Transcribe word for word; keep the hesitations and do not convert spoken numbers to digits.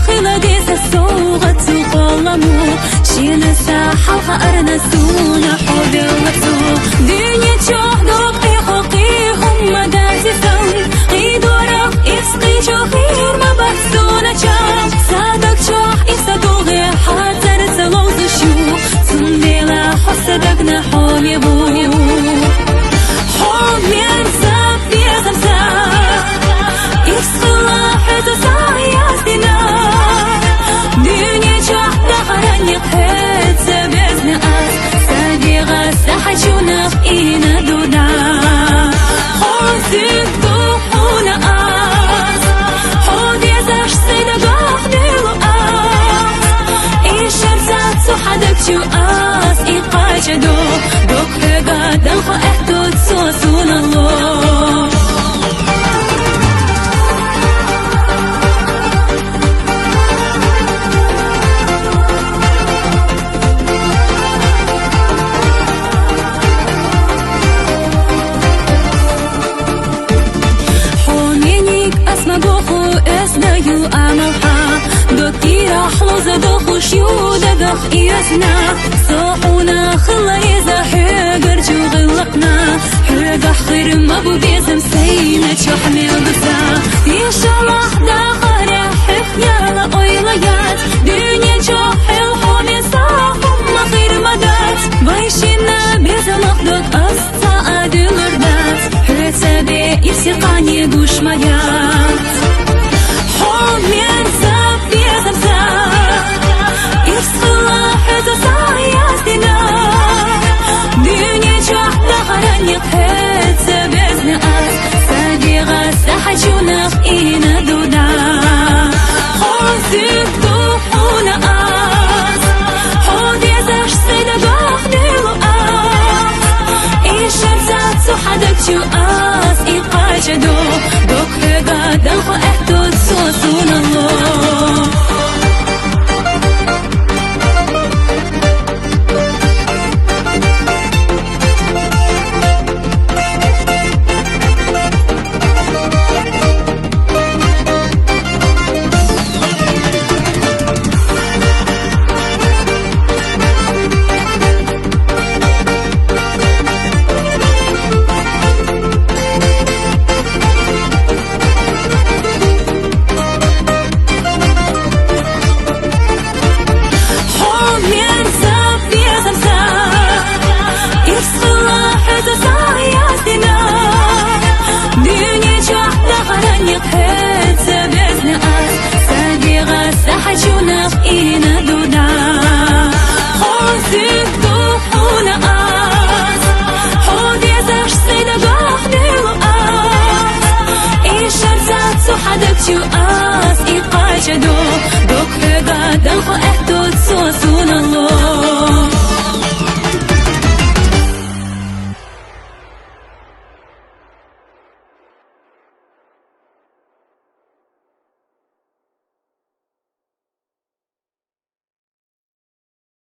Хила деза согъа цу къоламо, шина са халха арна суна хобела цу. Дуьне чохь дог-кхи хокхи хӀумма дази сан, кхидорах исс кхи чохь хир ма бац суна чам. Садак чохь исса дугӀе хьацар ца ловзуш ю, цундела хьо са дагна хьоме бу. Хьо мерза безам са, исхила хьоьца сан яздина. Дуьне чохь дахаранник хьоьца безна ас, са дегӀа са хьачунах ина дуда. Хьо зуьг ду хьуна ас, хьо дезаш сай дагах дуьлу ас. И шарца цу хьадаг чу ас и кхача ду. Дог хьоьга дан хьо аьтту цо суна ло. Хьо мениг ас ма боху, оьзда ю амал хьан. Дог кийрахь лоза дохуш ю дагах оьзна. Со хьуна хила иза хьоьгара чу гӀиллакхна. Хьоьгахь хир ма бу безам сайна чохь мел дуза. Тешалахь дахарехь хьоьх яла ойла яц. Дуьне чохь хьел хьо мел са хӀумма хир ма дац. Вай шина безамах дог ас Ца а дуьлур дац, хьоьца бе ирси кхане гуш ма яц. Хьо мерза безам са, ирсхила хьоьца сан яздина. Дуьне чохь дахаранник хьоьца безна ас, са дегӀа са хьачунах ина дуда. Хьо зуьг ду хьуна ас, хьо дезаш сай дагах дуьлу ас. И шарца цу хьадаг чу ас и кхача ду. Дог хьоьга дан хьо аьтту цо суна ло. Хьо мерза безам са, ирсхила хьоьца сан яздина. Дуьне чохь дахаранник хьоьца безна ас, са дегӀа са хьачунах ина дуда. Хьо зуьг ду хьуна ас, хьо дезаш сай дагах дуьлу ас. И шарца цу хьадаг чу ас и кхача ду. Дог хьоьга дан хьо аьтту цо суна ло.